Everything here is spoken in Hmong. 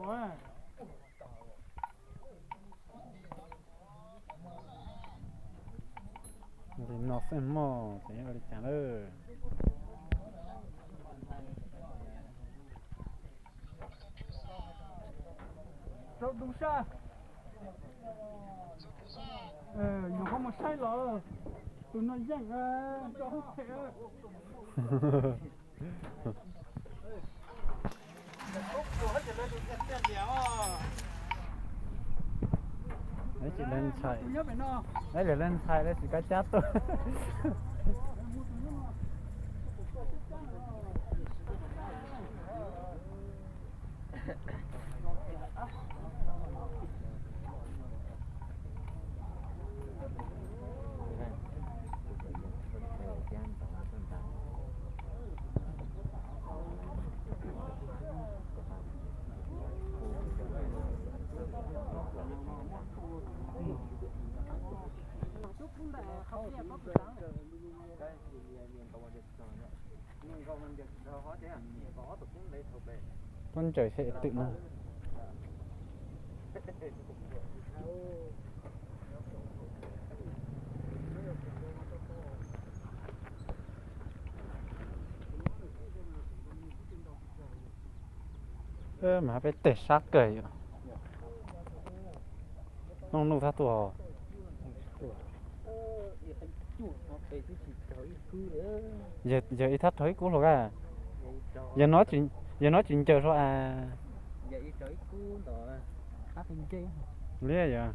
Li no xwb mog, tseem ua li cas lawm. Rau tus sab. Nyuam qhuav mus saib los tus no yeej rau hauv phem. Tsis leej ntshai, leej ntshai, leej tsis kav cab tuaj. Tuaj ntsaws xyov twm na. Mas peb teg sab kawg yom. Nooj nuj thab tuaj. Yawg ib thab raug ib kub hluas a. Yawg no tsis ncaws hlo as. Liab yog.